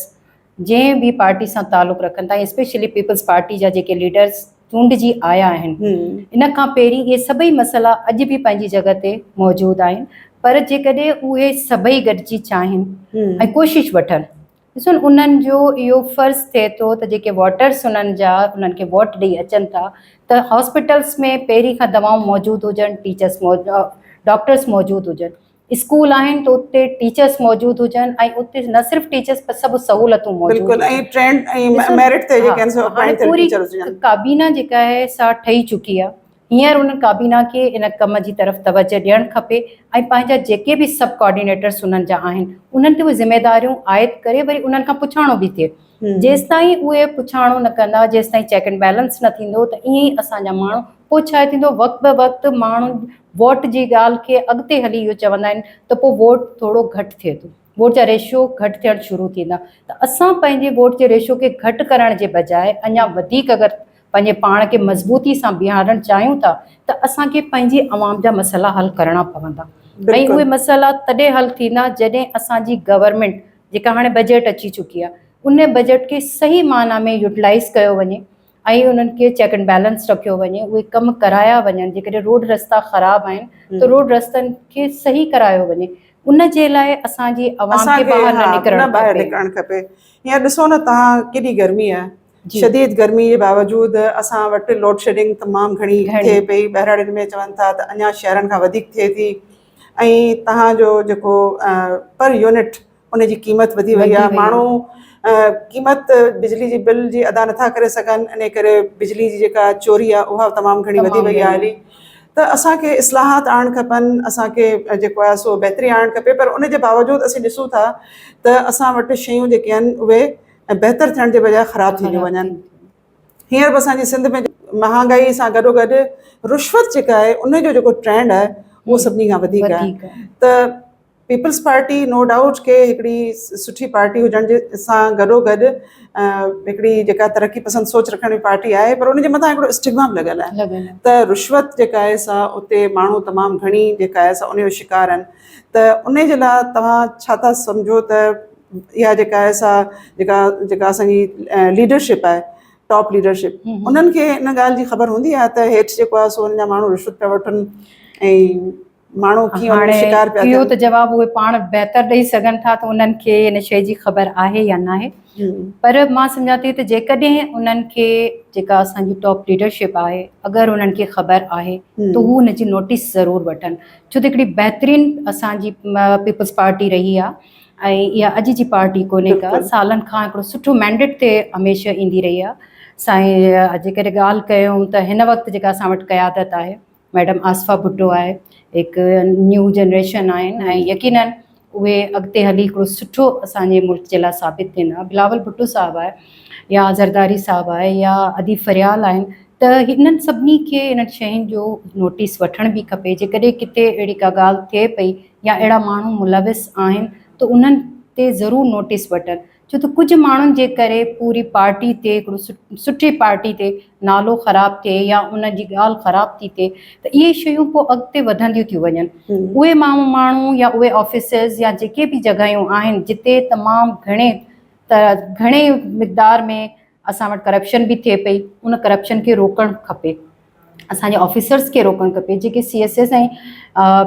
جنهن به پارٽي سان تعلق رکن ٿا ۽ اسپيشلي پيپلز پارٽي جا جيڪي ليڊرز چونڊجي آيا آهن ان کان پهرين اهي سڀئي مسئلا اڄ به پنهنجي جڳهه تي موجود آهن، پر جيڪڏهن اهي سڀئي گڏجي چاهين ۽ ڪوشش وٺن، ڏسو نه انهن جو اهو فرض ٿئي ٿو ته جيڪي ووٽرس انهن جا انهن کي ووٽ ڏئي اچن ٿا ته هاسپيٽلس ۾ پهرين کان دوائون موجود هجن، ٽيچرس ڊاڪٽرس موجود هجن، اسڪول آهن ته اتي ٽيچرس موجود هجن ۽ اتي نه صرف ٽيچرس پر سڀ سهولتون موجود بلڪل ۽ ٽرينڊ ۽ ميرٽ تي جيڪي آهن سو اپائنٽ ٿيل ٽيچرس هجن. ڪابينا جيڪا آهي سا ٺهي چڪي آهي، هينئر ان ڪابينا کي ان ڪم جي طرف توجه ڏيڻ کپي ۽ پنهنجا جيڪي به سب ڪوآرڊينيٽرس انهن جا آهن انهن تي اهي ذميداريون عائد ڪري وري انهن کان پڇاڻو به ٿئي. جيستائين اهي پڇاڻو نه ڪندا، جيستائين چيڪ اينڊ بيلنس نه ٿيندو ته ائين ئي اسان جا ماڻهو پوء ڇا ٿيندو وقت به وقت ماڻهن ووٽ جي ڳالهه کي اڳتي هلي اهو چوندا آهن ته پوء ووٽ ٿورو گهٽ ٿئي ٿو، ووٽ جا ريشو گهٽ ٿيڻ شروع ٿيندا ته اسان پنهنجي ووٽ جي ريشو کي گهٽ ڪرڻ جي بجاء اڃا وڌيڪ اگر پنهنجي پاڻ کي مضبوطي سان بيهارڻ چاهيون ٿا ته اسان کي پنهنجي عوام جا مسئلا حل ڪرڻا پوندا ۽ اهي مسئلا تڏهن حل ٿيندا جڏهن اسان جي گورنمينٽ جيڪا هاڻي بجيٽ اچي چڪي آهي ان بجيٽ کي صحيح معنيٰ ۾ يوٽيلائز ڪيو وڃي ۽ انهن کي چيڪ اينڊ بيلنس رکيو وڃي، اهي ڪم ڪرايا وڃن. جيڪڏهن روڊ رستا خراب آهن ته روڊ رستن کي صحيح ڪرايو وڃي. ان جي لاء اسان جي عوام کي ٻاهر نه نڪرڻ ٻاهر نڪرڻ کپي. هينئر ڏسو نه توهان ڪيڏي گرمي آهي، شديد گرمي جي باوجود اسان وٽ لوڊ شيڊنگ تمام گهڻي ٿئي پئي. ٻهراڙين ۾ چون ٿا ته اڃا شهرن کان وڌيڪ ٿئي ٿي ۽ توهان جو جيڪو پر يونٽ ان جي قيمت وڌي وئي آهي، ماڻهو قيمت بجلي جي بل جي ادا نٿا ڪري سگهن، ان ڪري بجلي جي جيڪا چوري آهي اها تمام گهڻي وڌي وئي آهي هلي. ته اسان کي اصلاحات آڻڻ کپن، اسان کي جيڪو آهي سو بهتري آڻڻ کپي، پر ان جي باوجود اسين ڏسون ٿا ته اسان وٽ شيون جيڪي آهن اهي بهتر ٿيڻ جي بجاء خراب ٿينديون وڃن. هينئر به اسان جي سنڌ ۾ مهانگائي سان گڏو گڏ رشوت جيڪا آهي ان جو جيڪو ٽرينڊ آهي اهو سڀني کان وڌيڪ آهي. ته پيپلز پارٽي نو ڊائوٽ ڪي هڪڙي سٺي پارٽي هجڻ جي سان گڏو گڏ هڪڙي جيڪا ترقي پسند سوچ رکڻ واري پارٽي آهي، پر ان جي مٿان هڪڙو اسٽگما به لڳل آهي ته رشوت جيڪا آهي سا اتي ماڻهو تمام گهڻي جيڪا آهي سا ان جو شڪار آهن. ته ان جي لاء توهان ڇا ٿا سمجهو ته اها جيڪا آهي سا جيڪا جيڪا اسان جي ليڊرشپ آهي، ٽاپ ليڊرشپ، انهن کي ان ڳالهه جي خبر هوندي آهي ته هيٺ جيڪو آهي سو ان جا ماڻهو رشوت پيا وٺن ۽ ماڻهو ڪيئن ان جو شڪار پيا ٿين؟ اهو ته جواب اهي پاڻ بهتر ڏئي سگهن ٿا ته انهن کي ان شيء جي خبر آهي يا ناهي، پر مان سمجهان ٿي ته جيڪڏهن انهن کي جيڪا اسان جي ٽاپ ليڊرشپ آهي اگر انهن کي خبر آهي ته هو ان جي نوٽيس ضرور وٺن، ڇو ته هڪڙي بهترين اسان جي پيپلز پارٽي رهي آهي ۽ اها اڄ جي پارٽي ڪونهي ڪا، سالن کان هڪڙو سٺو مينڊيٽ تي هميشه ايندي رهي آهي. سائين جيڪڏهن ڳالهه ڪيون ته هن وقت جيڪا اسان وٽ قيادت آهي ميڊم آصفه ڀٽو آهي، هڪ نيو جنريشن آهن ۽ يقينن اهي اڳتي هلي هڪڙو سٺو اسان جي ملڪ جي لاء ثابت ٿيندا. بلاول ڀٽو صاحب آهي يا زرداري صاحب آهي يا اديب فريال آهن، ته هنن سڀني کي انهن شين جو نوٽيس وٺڻ به کپي. جيڪڏهن ڪٿي اهڙي ڪا ڳالهه ٿئي پئي يا اهڙا ماڻهو ملوث آهن ته انهن تي ضرور نوٽيس وٺن، ڇو ته ڪجهه ماڻهن جي ڪري پوري پارٽي تي هڪڙو سٺي پارٽي تي نالو خراب ٿئي يا ان جي ڳالهه خراب ٿي ٿئي ته اهي شيون پوء اڳتي وڌنديون ٿيون وڃن. اهي ماڻهو يا اهي آفيسز يا جيڪي به جڳهيون آهن جتي تمام گهڻي گهڻي مقدار ۾ اسان وٽ ڪرپشن به ٿئي پئي، ان ڪرپشن کي روڪڻ کپي، اسان جي آفيسرس کي روڪڻ کپي. جيڪي C S S ۽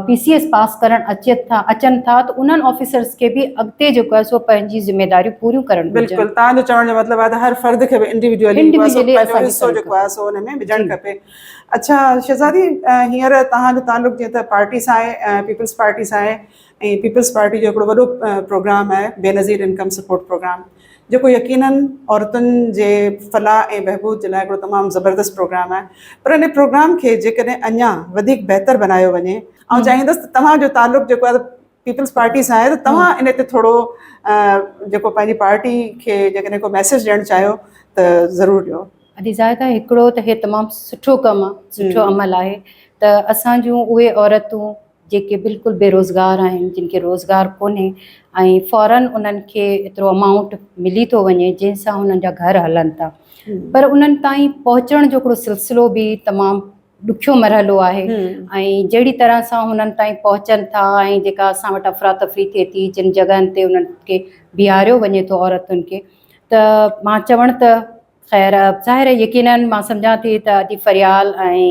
P C S pass ڪرڻ اچي ٿا اچن ٿا ته انهن آفيسرس کي به اڳتي جيڪو آهي سو پنهنجي ذميداريون پوريون ڪرڻ گهرجن. بلڪل توهان جو چوڻ جو مطلب آهي ته هر فرد کي به انڊيوڊيولي جيڪو آهي سو پنهنجو حصو جيڪو آهي سو ان ۾ وجهڻ کپي. اڇا شهزادي، هينئر توهان جو تعلق جيئن ته پارٽي سان آهي، پيپلز پارٽي سان آهي ۽ پيپلز پارٽي جو هڪڙو وڏو پروگرام آهي بينظير انڪم سپورٽ پروگرام، جيڪو يقينن عورتن جي فلاح ۽ بهبود جي لاء هڪڙو تمام زبردست پروگرام آهي، پر ان پروگرام کي جيڪڏهن اڃا وڌيڪ بهتر بنايو وڃي. آئون چاهيندس ته توهان جو تعلق جيڪو آهي پيپلز پارٽي سان آهي ته توهان ان تي ٿورو جيڪو پنهنجي پارٽي کي جيڪڏهن ڪو ميسيج ڏيڻ چاهيو ته ضرور ڏيو. ادي زاهده، هڪڙو ته هي تمام سٺو ڪم آهي، سٺو عمل آهي ته اسان جون اهي عورتون جيڪي بلڪل بيروزگار آهن، جن کي روزگار ڪونهي ۽ فورن انهن کي ايترو امائونٽ ملي ٿو وڃي جنهن سان انهن جا گهر هلن ٿا، پر انهن تائين پهچڻ جو هڪڙو سلسلو به تمام ڏکيو مرحلو آهي ۽ جهڙي طرح سان انهن تائين پهچن ٿا ۽ جيڪا اسان وٽ افراتفري ٿئي ٿي جن جڳهن تي انهن کي بيهاريو وڃي ٿو عورتن کي، ته مان چوڻ ته خير ظاهر آهي يقينن مان سمجهان ٿي ته ادي فريال ۽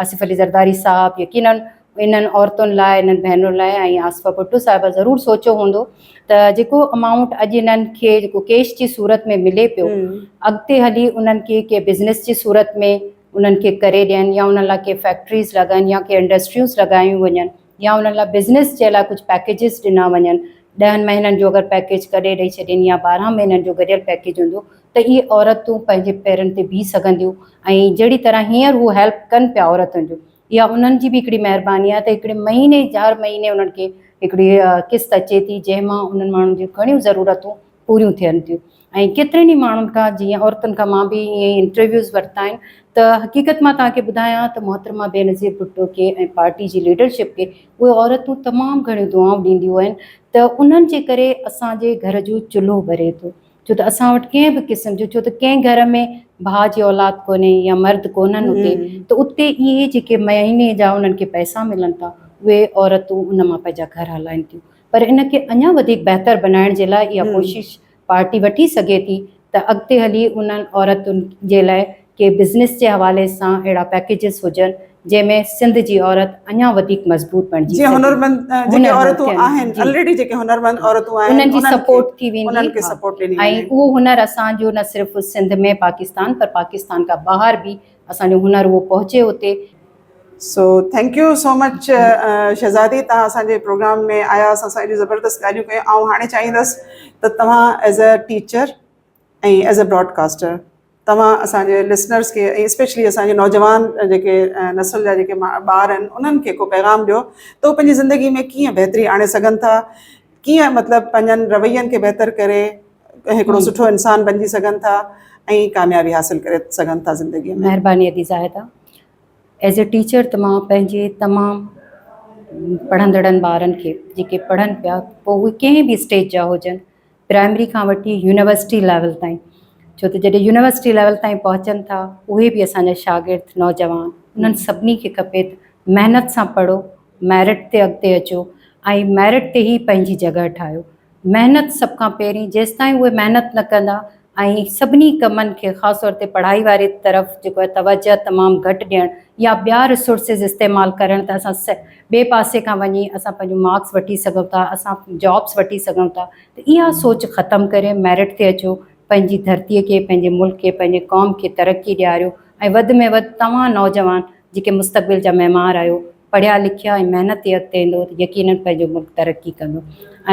آصف علي زرداري صاحب يقينن انهن عورتن لاء، انهن ڀينرن لاء ۽ آصفه ڀٽو صاحبه ضرور سوچيو هوندو ته جيڪو امائونٽ اڄ انهن کي جيڪو ڪيش جي صورت ۾ ملي پيو، اڳتي هلي انهن کي ڪي بزنس جي صورت ۾ انهن کي ڪري ڏين يا انهن لاء ڪي فيڪٽريز لڳن يا ڪي انڊسٽريوز لڳايون وڃن يا انهن لاء بزنس جي لاء ڪجهه پيڪيجز ڏنا وڃن. 10 مهينن جو اگر پيڪيج ڪڏهن ڏئي ڇڏين يا 12 مهينن جو گڏيل پيڪيج هوندو ته اهي عورتون پنهنجي پيرن تي بيهي سگهنديون ۽ جهڙي طرح هينئر هو هيلپ ڪن پيا عورتن جو، اها انهن جي به هڪڙي مهرباني آهي ته هڪڙي مهيني هر مهيني انهن کي هڪڙي قسط اچي ٿي جنهن مان انهن ماڻهن جون گهڻيون ضرورتون پوريون ٿين ٿيون. ۽ ڪيترن ئي ماڻهن کان جيئن عورتن کان مان به ائين ئي انٽرويوز ورتا آهن ته حقيقت مان توهان کي ٻڌايان ته محترمه بينظير ڀٽو کي ۽ پارٽي جي ليڊرشپ کي اهي عورتون تمام گهڻيون دعائون ڏينديون آهن ته انهن جي ڪري اسان جي گهر جو چلهو ٻري ٿو، ڇو ته اسان وٽ ڪنهن به قسم جو، ڇو ته ڪنهن گهر ۾ ڀاء جي اولاد ڪونهي يا مرد ڪونهن اتي، ته اتي اهي جيڪي مهيني جا انهن کي پئسا ملن ٿا اهي عورتون ان مان پنهنجا گهر هلائن ٿيون، پر ان کي اڃا وڌيڪ بهتر بنائڻ جي لاء اها ڪوشش پارٽي وٺي سگهي ٿي ته اڳتي هلي انهن عورتن جي لاء ڪي بزنس جي حوالي سان اهڙا پيڪيجز هجن جنهن ۾ سنڌ جي عورت اڃا وڌيڪ مضبوط بڻجي جيئن سگهي. هنرمند جيڪي هنرمند عورتون ٿين، آهن جي. الريڊي جيڪي هنرمند عورتون آهن انهن جي سپورٽ ٿي ويندي انهن کي ها. سپورٽ ڏني ۽ وڃي. اهو هنر اسان جو نه صرف سنڌ ۾ پاڪستان پر پاڪستان کان ٻاهر به اسان جو هنر اهو پهچي اتي. So thank you so much Shahzadi توهان اسان جي پروگرام ۾ آيا اسان سان ايڏيون زبردست ڳالهيون ڪيون آئون هاڻي چاهيندس ته توهان as a teacher ۽ as a broadcaster توهان اسان جي لسنرس کي ۽ اسپيشلي اسان جي نوجوان جيڪي نسل جا جيڪي ٻار آهن انهن کي ڪو پيغام ڏيو ته هو پنهنجي زندگي ۾ ڪيئن بهتري آڻي سگهن ٿا ڪيئن مطلب پنهنجن روين کي بهتر ڪري هڪڙو سٺو انسان بنجي سگهن ٿا ۽ ڪاميابي حاصل ڪري سگهن ٿا زندگي ۾. مهرباني ادي زاهده. ايز اي ٽيچر ته مان پنهنجي تمام پڙهندڙن ٻارن کي جيڪي پڙهن پيا پوء اهي ڪنهن به اسٽيج جا هجن پرائمري کان وٺي يونيورسٽي ليول تائين ڇو ته جڏهن يونيورسٽي ليول تائين پهچن ٿا اهي به اسان جا شاگرد نوجوان انهن سڀني کي کپي ته محنت سان پڙهو ميرٽ تي اڳتي اچو ۽ ميرٽ تي ئي پنهنجي جڳهه ٺاهيو محنت سڀ کان پهرين جيستائين اهي محنت نه ڪندا ۽ سڀني ڪمن کي خاص طور تي پڙهائي واري طرف جيڪو آهي توجه تمام گهٽ ڏيڻ يا ٻيا ريسورسز استعمال ڪرڻ ته اسان ٻئي پاسي کان وڃي اسان پنهنجو مارڪس وٺي سگهون ٿا اسان جابس وٺي سگهون ٿا ته اها سوچ ختم ڪري ميرٽ تي اچو پنهنجي ڌرتي کي پنهنجي ملڪ کي پنهنجي قوم کي ترقي ڏياريو ۽ وڌ ۾ وڌ توهان نوجوان جيڪي مستقبل جا معمار آهيو پڙهيا لکيا ۽ محنت تي اڳتي ايندو ته يقينن پنهنجو ملڪ ترقي ڪندو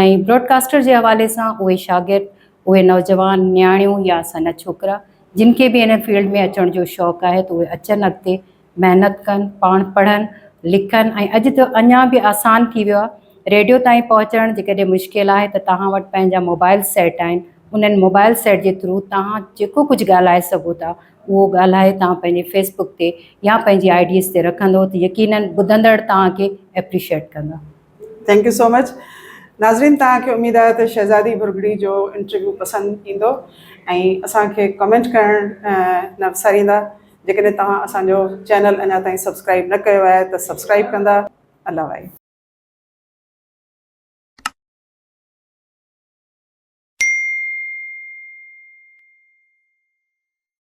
۽ براڊڪاسٽر جي حوالي سان اهي شاگرد اهي نوجوان نياڻيون يا اسان جا ڇوڪرا جن کي به ان فيلڊ ۾ اچڻ جو شوق آهي ته اهي اچن اڳتي محنت ڪن پاڻ پڙهن لکن ۽ اڄ ته اڃا به آسان ٿي ويو آهي ريڊيو تائين پهچڻ جيڪڏهن مشڪل آهي ته توهان وٽ پنهنجا موبائل سيٽ آهن انهن موبائل سيٽ جي ٿرو توهان جيڪو ڪجهه ڳالهائي سگهو ٿا اهو ڳالهائي توهان پنهنجي فيس بڪ تي يا پنهنجي I Ds تي رکندو ته يقينن ٻڌندڙ توهان کي ايپريشيئيٽ ڪندا. Thank you so much ناظرين توهان کي اميد آهي ته شهزادي ڀرڳڙي جو انٽرويو پسند ايندو ۽ اسان کي ڪمينٽ ڪرڻ نه وساريندا جيڪڏهن توهان اسان جو چينل اڃا تائين سبسڪرائب نه ڪيو آهي ته سبسڪرائب ڪندا الله وائي.